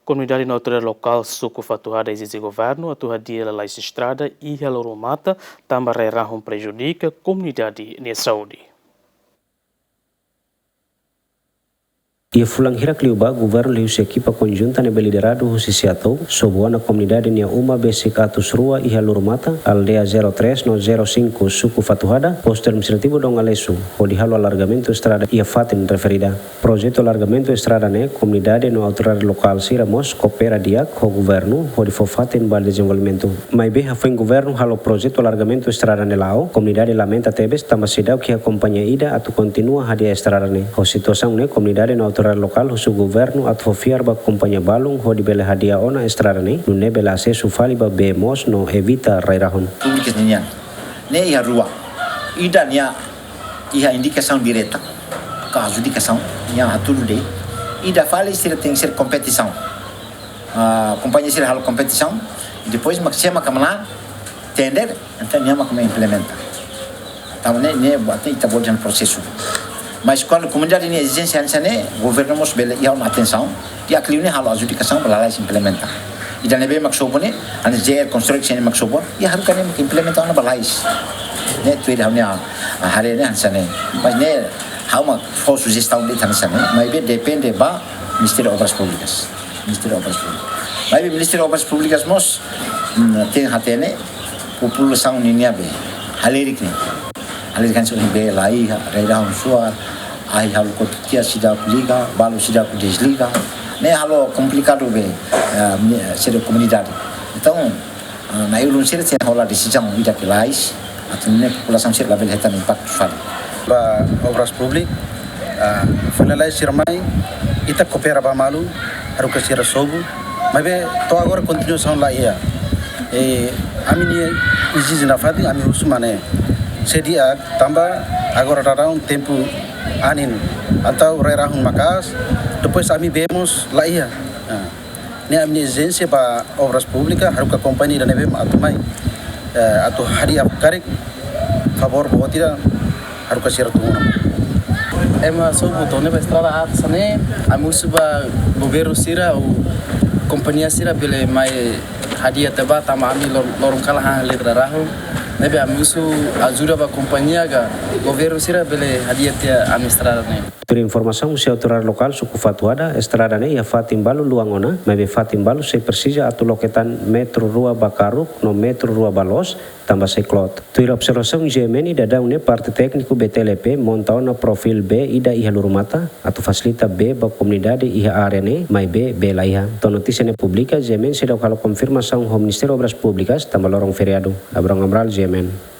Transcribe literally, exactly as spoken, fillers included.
Komunidade no autoridade lokál suku Fatuhada ezije governu atu hadi'a lalais estrada iha Lurumata, tanba rai-rahun prejudika komunidade nia saúde. Iha fulan hirak liubá, governu liuhusi ekipa konjunta ne'ebé lideradu husi SEATOU, sobu ona komunidade nia uma besik atus rua iha Lurumata, aldeia zero três no zero cinco, suku Fatuhada, postu administrativu Dom Aleixo, hodi halo alargamentu estrada iha fatin referida. Projetu alargamentu estrada ne'e, komunidade no autoridade lokál sira mós koopera di'ak ho governu hodi fó fatin ba dezenvolvimentu. Maibé hafoin governu halo projetu alargamentu estrada ne'e la'o, komunidade lamenta tebes tanba seidauk iha kompañia ida atu kontinua hadi'a estrada ne'e. Ho situasaun ne'e, komunidade no autoridade lokál husu governu atu fó fiar ba kompañia balun hodi bele hadi'a ona estrada ne'e, nune'e bele asesu fali ba bee moos no evita rai-rahun. Públikas nian. Ne'e iha rua. Ida nia iha indikasaun direta, ka adjudikasaun, nia hatudu de'it. Ida fali sira tenke ser kompetisaun. Ah, kompañia sira halo kompetisaun, i depois mak sé mak manán tender, entaun nia mak implementa. Tanba ne'e, ne'e buat ne'e ita-boot iha prosesu. Mas kuandu komunidade nia ezijénsia hanesan ne'e, governu mós bele iha ona atensaun, di'ak liu ne'e halo adjudikasaun ba lalais implementa. Ida ne'ebé mak sobu ne'e, hanesan J R Construction mak sobu, iha haruka ne'e mak implementa ona ba lalais. Ne'e tuir ha'u-nia, ah, haree ne'e hanesan ne'e. Mas ne'e ha'u mak fó sujestaun de'it hanesan ne'e, maibé depende ba Ministériu Obras Públikas. Ministériu Obras Públikas. Maibé Ministériu Obras Públikas mós, mm, tenke hatene populasaun ninia bee. Halerik ne'e. Halerik hanesan bee la iha, rai-rahun suar, ahi halo kotuk tiha seidauk liga, balu seidauk desliga. Ne'e halo komplikadu bee, eh, mi-, sira komunidade. Entaun, eh, na'i-ulun sira tenke hola desizaun ida ke lalais, atu nune'e populasaun sira labele hetan impaktu fali. Ba Obras Públikas, ah, fila lai sira mai, ita koopera ba malu, haruka sira sobu, maibé to'o agora kontinuasaun la iha. Eh, ami-nia ezije nafatin, ami husu mak ne'e. Sei di'ak, tanba agora daudaun tempu anin, entaun rai-rahun maka'as, depois ami bee mós la iha. Ah, ne'e ami-nia ezijénsia ba Obras Públikas, haruka kompañia ida ne'ebé mak atu mai, eh, atu hadi'a karik, favór boot ida, haruka sira tun ona. Ema sobu to'o ne'ebá estrada aat hanesan ne'e, ami husu ba governu sira ou kompañia sira bele mai hadi'a tiha ba, tanba ami lor-, loron kalan han litra rahun. Ne'ebé ami husu ajuda ba kompañia ka governu sira bele hadi'a tiha ami estrada ne'e. Tuir informasaun husi autoridade lokál suku Fatuhada, estrada ne'e iha fatin balu luan ona, maibé fatin balu sei presiza atu loke tan metru rua ba karuk no metru rua ba loos, tanba sei klot. Tuir observasaun G M N, daudaun ne'e parte tékniku B T L P monta ona profil bee ida iha Lurumata, atu fasilita bee ba komunidade iha área ne'e, maibé bee la iha. To'o notísia ne'e publika, G M N seidauk halo konfirmasaun ho Ministériu Obras Públikas, tanba loron feriadu. Abrão Amaral, G M N.